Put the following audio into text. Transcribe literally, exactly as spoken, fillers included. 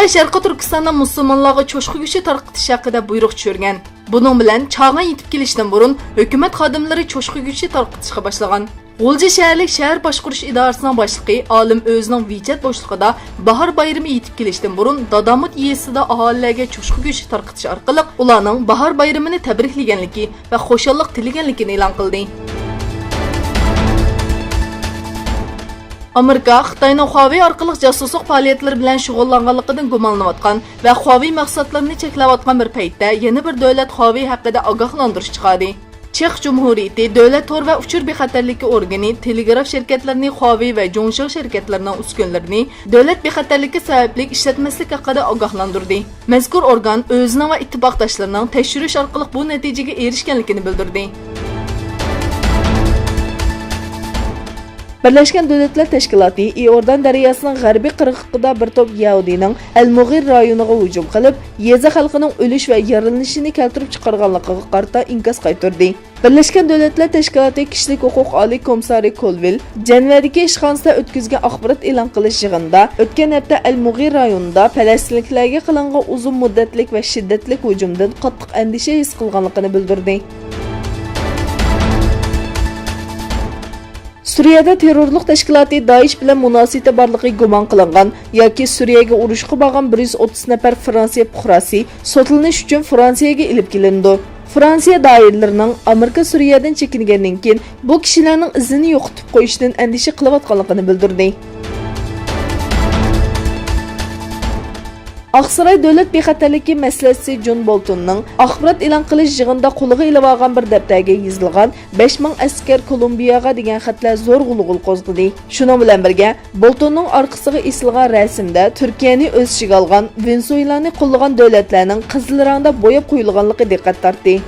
شەرقىي تۈركىستاندا مۇسۇلمانلارغا چوشقا گۆشى تارقىتىش ھەققىدە بۇيرۇق چۈشۈرگەن. بۇنىڭ بىلەن چاغان يېتىپ كېلىشتىن بۇرۇن ھۆكۈمەت خادىملىرى چوشقا گۆشى تارقىتىشقا باشلىغان. غۇلجا شەھەرلىك شەھەر باشقۇرۇش ئىدارىسىنىڭ باشلىقى ئالىم ئۆزىنىڭ ۋىچەت بوشلۇقىدا باھار بايرىمى يېتىپ كېلىشتىن بۇرۇن دادامۇت يېزىسىدا ئاھالىلەرگە چوشقا گۆشى تارقىتىش ئارقىلىق ئۇلارنىڭ باھار بايرىمىنى تەبرىكلىگەنلىكى ۋە خۇشاللىق تىلىگەنلىكىنى ئېلان قىلدى. ئامېرىكا خىتاينىڭ خۇاۋېي ئارقىلىق جاسۇسلۇق پائالىيەتلىرى بىلەن شۇغۇللانغانلىقىدىن گۇمانلىنىۋاتقان ۋە خۇاۋېي مەھسۇلاتلىرىنى چەكلەۋاتقان بىر پەيتتە، يەنە بىر دۆلەت خۇاۋېي ھەققىدە ئاگاھلاندۇرۇش چىقاردى. چېخ جۇمھۇرىيىتى دۆلەت تور ۋە ئۇچۇر بىخەتەرلىكى ئورگىنى تېلېگراف شىركەتلىرىنى خۇاۋېي ۋە جوڭشاڭ شىركەتلىرىنىڭ ئۈسكۈنىلىرىنى دۆلەت بىخەتەرلىكى سەۋەبلىك ئىشلەتمەسلىك ھەققىدە ئاگاھلاندۇردى. مەزكۇر ئورگان ئۆزىنىڭ ۋە ئىتتىپاقداشلىرىنىڭ تەكشۈرۈش ئارقىلىق بۇ نەتىجىگە ئېرىشكەنلىكىنى بىلدۈردى. بىرلەشكەن دۆلەتلەر تەشكىلاتى ئىئوردان دەرياسىنىڭ غەربىي قىرغىقىدا بىر توپ يەھۇدىينىڭ ئەل مۇغىر رايونىغا ھۇجۇم قىلىپ، يېزا خەلقىنىڭ ئۆلۈش ۋە يارىلىنىشىنى كەلتۈرۈپ چىقارغانلىقىغا قارىتا ئىنكاس قايتۇردى. بىرلەشكەن دۆلەتلەر تەشكىلاتى كىشىلىك ھوقۇق ئالىي كومىسسارى كولۋىل جەنۋەدىكى ئىشخانىسىدا ئۆتكۈزگەن ئاخبارات ئېلان قىلىش يىغىنىدا ئۆتكەن ھەپتە ئەل مۇغىر رايونىدا پەلەستىنلىكلەرگە قىلىنغان ئۇزۇن مۇددەتلىك ۋە شىددەتلىك ھۇجۇمدىن قاتتىق ئەندىشە ھېس قىلغانلىقىنى بىلدۈردى. سۈرىيەدە تېررورلۇق تەشكىلاتى دائىش بىلەن مۇناسىۋىتى بارلىقى گۇمان قىلىنغان ياكى سۈرىيەگە ئۇرۇشقا بارغان بىر يۈز ئوتتۇز نەپەر فرانسىيە پۇقراسى سوتلىنىش ئۈچۈن فرانسىيەگە ئېلىپ كېلىندى. فرانسىيە دائىرىلىرىنىڭ ئامېرىكا سۈرىيەدىن چېكىنگەندىن كېيىن بۇ كىشىلەرنىڭ ئىزىنى يوقىتىپ قويۇشتىن ئەندىشە قىلىۋاتقانلىقىنى بىلدۈردى. ئاقساراي دۆلەت بىخەتەرلىكى مەسلىھەتچىسى جون بولتوننىڭ ئاخبارات ئېلان قىلىش يىغىنىدا قولىغا ئېلىۋالغان بىر دەپتەرگە يېزىلغان بەش مىڭ ئەسكەر كولومبىياغا دېگەن خەتلەر زور غۇلغۇلا قوزغىدى. شۇنىڭ بىلەن بىرگە، بولتوننىڭ ئارقىسىغا ئېسىلغان رەسىمدە تۈركىيەنى ئۆز ئىچىگە ئالغان ۋېنېزۇېلانى قوللىغان دۆلەتلەرنىڭ قىزىل رەڭدە بوياپ قويۇلغانلىقى دىققەت تارتتى.